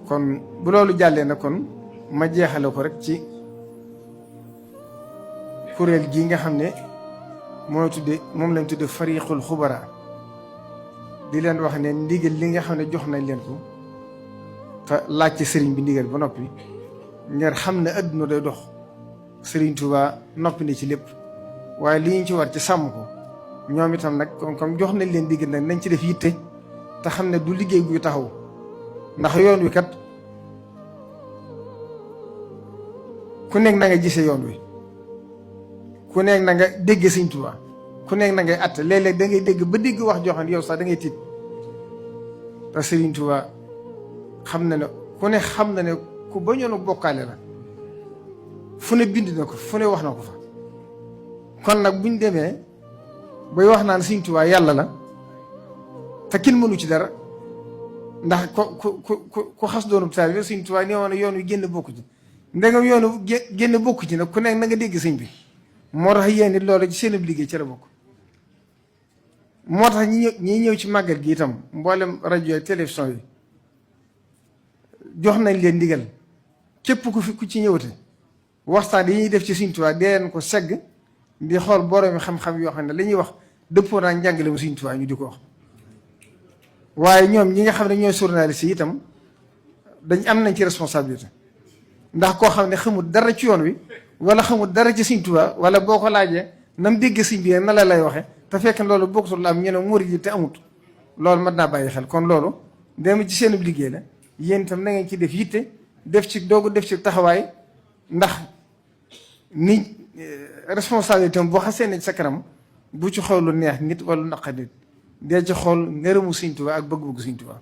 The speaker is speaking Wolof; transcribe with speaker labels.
Speaker 1: kon bu loolu jàllee na kon ma jeexale ko rek ci kuréel gii nga xam ne moom lañ tudde fariqul xubara di leen wax ne ndigal li nga xam ne jox nañ leen ko te laaj ci sëriñ bi ndigal ba noppi ngeen xam ne adduna day dox sëriñ Tuubaa noppi ne ci lépp waaye li ñu ci war ci sàmm ko ñoom itam nag comme jox nañ leen ndigal nag nañ ci def yitte te xam ne du liggéey buy taxaw ndax yoon wi kat ku nekk na nga gisee yoon wi ku nekk na nga dégg sëriñ Tuubaa ku nekk na ngay atte léeg-léeg da ngay dégg ba dégg wax joo xam ne yow sax da ngay tiit te sëriñ Tuubaa xam na ne ku ne xam na ne ku bañoon bokkaale la fu ne bind na ko fu ne wax na ko fa kon nag buñ demee bay wax naan sëriñ Tuubaa yàlla la te kenn mënu ci dara ndax ku xas doonu taalibe sëriñ Tuubaa nee woon yoon wi génn bokku ci ndegam yoonu génn bokku ci nag ku nekk na nga dégg sëñ bi moo tax yéen it loolu ci seen liggéey ci la bokk moo tax ñi ñëw ci màggal gi itam mboolem rajo ak télévision yi jox nañ leen ndigal képp ku ci ñëwate waxtaan yi ñuy def ci Sëriñ Tuubaa dee leen ko segg di xool boroomi xam-xam yoo xam ne li ñuy wax dëppoo naa njàngale mu Sëriñ Tuubaa ñu di ko wax waaye ñoom ñi nga xam ne ñooy journaliste yi itam dañ am nañ ci responsabilité ndax koo xam ne xamul dara ci yoon wi wala xamul dara ci Sëriñ Tuubaa wala boo ko laajee nam dégg sëñ bi na la lay waxe te fekk loolu bokkutul la am ñu ne murid yi te amut loolu mat naa bàyyi xel kon loolu dem ci seen liggéey la yéen itam na ngeen ci def yitte def ci doogu def ci taxawaay ndax ni responsabilité am boo xasee ne sa kanam bu ci xool lu neex nit wala lu naqari nit dee ci xool ngërëmu Sëriñ Tuubaa ak bëgg-bëgg Sëriñ Tuubaa